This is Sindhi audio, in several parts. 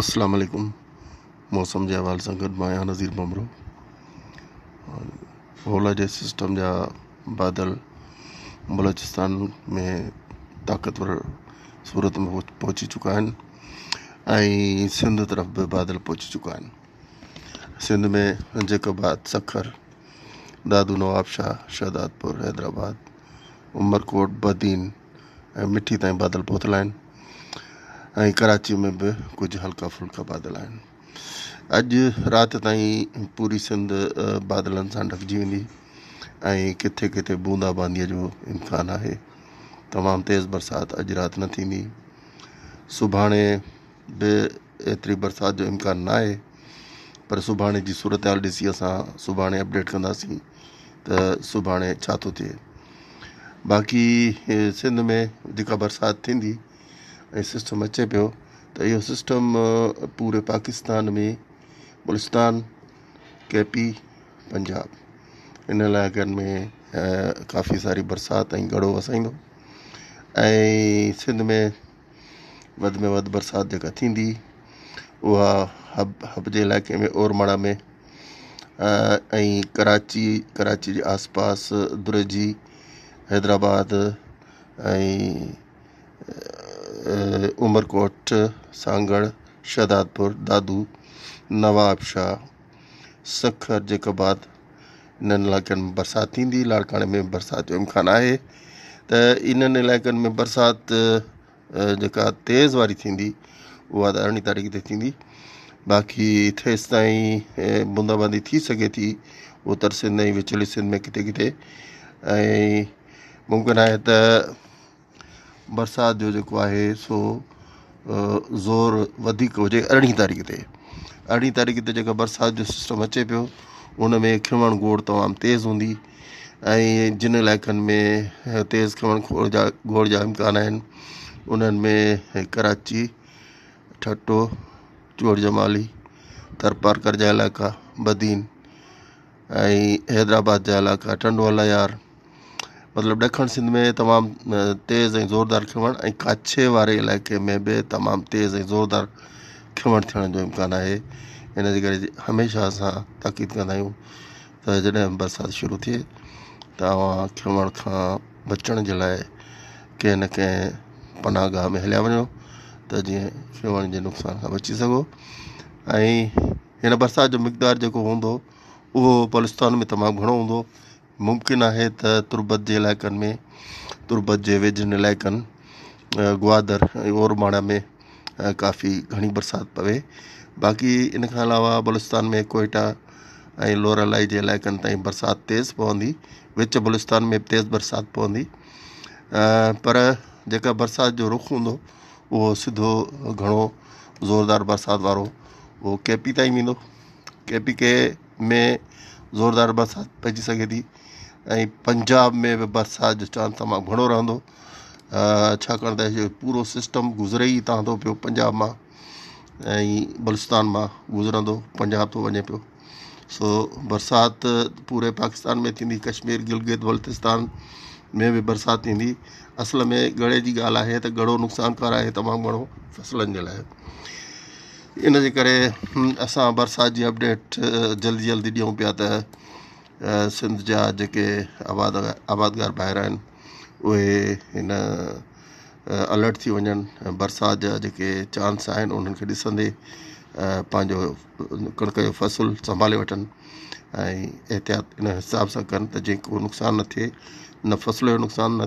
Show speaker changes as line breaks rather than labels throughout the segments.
اسلام عليڪم موسم جي حوالي سان گڏ مان آهيان نظير ڀنڀرو. اولهه جي سسٽم جا بادل بلوچستان ۾ طاقتور صورت ۾ پهچي چڪا آهن ۽ سنڌ طرف به بادل پهچي چڪا آهن. سنڌ ۾ جيڪب آباد، سکر، دادو، نواب شاهه، شهدادپور، حيدرآباد، عمرڪوٽ، بدين ۽ مٺي تائين بادل پهتل آهن ۽ ڪراچي ۾ به ڪجهه هلڪا ڦلڪا بادل آهن. اڄ رات تائين پوري سنڌ بادلن سان ڍڪجي ويندي ۽ ڪٿي ڪٿي بوندا بانديء جو امڪان آهي. تمام تيز برسات اڄ رات نه ٿيندي. سڀاڻي به ايتري برسات جو امڪان نه آهي پر سڀاڻي جي صورتحال ڏسي اسان سڀاڻي اپڊيٽ ڪنداسين ته سڀاڻي ڇا ٿو ٿئي. باقي سنڌ ۾ جيڪا برسات ٿيندي ۽ سسٽم اچي پيو ته اهو سسٽم پوري پاڪستان ۾ بلوچستان، ڪي پي، پنجاب ان علائقن ۾ ڪافي ساري برسات ۽ ڳڙو وسائيندو ۽ سنڌ ۾ وڌ ۾ وڌ برسات جيڪا ٿيندي اها حب حب جي علائقي ۾ اورماڙا ۾ ۽ ڪراچي، ڪراچي جي آس پاس درجي، حيدرآباد ۽ عمرڪوٽ، سانگهڙ، شهدادپور، دادو، نوابشاهه، سکر، جيڪب آباد انهن علائقن ۾ برسات ٿيندي. لاڙڪاڻي ۾ برسات جو امڪان آهي ته انهن علائقن ۾ برسات جيڪا تيز واري ٿيندي اها ته ارڙهين تاريخ تي ٿيندي. باقي تيستائين بوندا باندي ٿي سگهي ٿي اتر سنڌ ۽ وچولي سنڌ ۾ ڪٿي ڪٿي ۽ ممڪن آهي ته برسات جو جيڪو آهي سو زور وڌيڪ هجي ارڙهين تاريخ تي. ارڙهين تاريخ تي جيڪا برسات جو سسٽم اچي پيو ان ۾ کنوڻ گوڙ تمام تيز هوندي ۽ جن علائقن ۾ تيز کنوڻ گوڙ جا امڪان آهن انهن ۾ ڪراچي، ٺٽو، چوهڙ جمالي، ٿرپارڪر جا علائقا، بدين ۽ حيدرآباد جا علائقا، ٽنڊو الهيار، مطلب ڏکڻ سنڌ ۾ تمام تيز ۽ زوردار کنوڻ ۽ ڪاڇي واري علائقي ۾ به تمام تيز ۽ زوردار کنوڻ ٿيڻ جو امڪان آهي. ان جي ڪري هميشه اسان تاڪيد ڪندا آهيون ته جڏهن برسات شروع ٿئي ته اوهان کنوڻ کان بچڻ جي لاء ڪنهن نه ڪنهن پناهه گاهه ۾ هليا وڃو ته جيئن کنوڻ جي نقصان کان بچي سگهو ۽ هن برسات جو مقدار جيڪو هوندو اهو بلوچستان ۾ تمام گهڻو هوندو. ممڪن آهي ته تربت جي علائقن ۾ تربت جي ويجهن علائقن گوادر ۽ اورماڙا ۾ ڪافي گهڻي برسات پوي. باقي ان کان علاوه بلوچستان ۾ ڪوئيٽا ۽ لورالائي جي علائقن تائين برسات تيز پوندي. وچ بلوچستان ۾ به تيز برسات پوندي پر جيڪا برسات جو رخ هوندو اهو سڌو گهڻو زوردار برسات وارو اهو ڪي پي تائين ويندو. ڪي پي ڪي ۾ زوردار برسات پئجي سگهي ٿي ۽ پنجاب ۾ به برسات جو چانس تمام گهڻو رهندو ڇاڪاڻ ته هي پورو سسٽم گذري ئي تان ٿو پيو پنجاب مان ۽ بلوچستان مان گذرندو پنجاب ٿو وڃي پيو سو برسات پوري پاڪستان ۾ ٿيندي. ڪشمير، گلگت بلتستان ۾ به برسات ٿيندي. اصل ۾ ڳڙي جي ڳالهه آهي ته ڳڙو نقصانڪار آهي تمام گهڻو فصلن جي لاء. ان جي ڪري اسان برسات جي اپڊيٽ جلدي جلدي ڏيون پيا ته سنڌ جا جيڪي آباد آبادگار ڀائر آهن اهي هن الرٽ ٿي وڃن ۽ برسات جا جيڪي چانس آهن انهن کي ڏسندي پنهنجو ڪڻڪ جو فصل سنڀالي وٺن ۽ احتياط ان حساب سان ڪن ته جيئن ڪو نقصان نه ٿئي نه فصل جو نقصان نه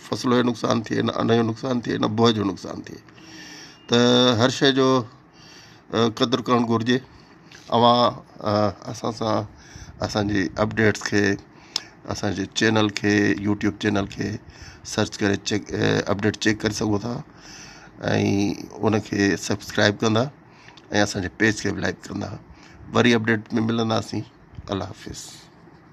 فصل جو نقصان ٿئي نه ان جو نقصان ٿئي نه بوء جو نقصان ٿئي ته هر شيء جو قدر ڪرڻ گهرجي. اوهان اسان سان اسانجي اپڊيٽس کي اسانجي چينل کي يوٽيوب چينل کي سرچ ڪري چيڪ اپڊيٽ چيڪ ڪري سگهو ٿا ۽ ان کي سبسڪرائب ڪندا ۽ اسانجي پيج کي به لائڪ ڪندا. وري اپڊيٽ ۾ ملنداسين. الله حافظ.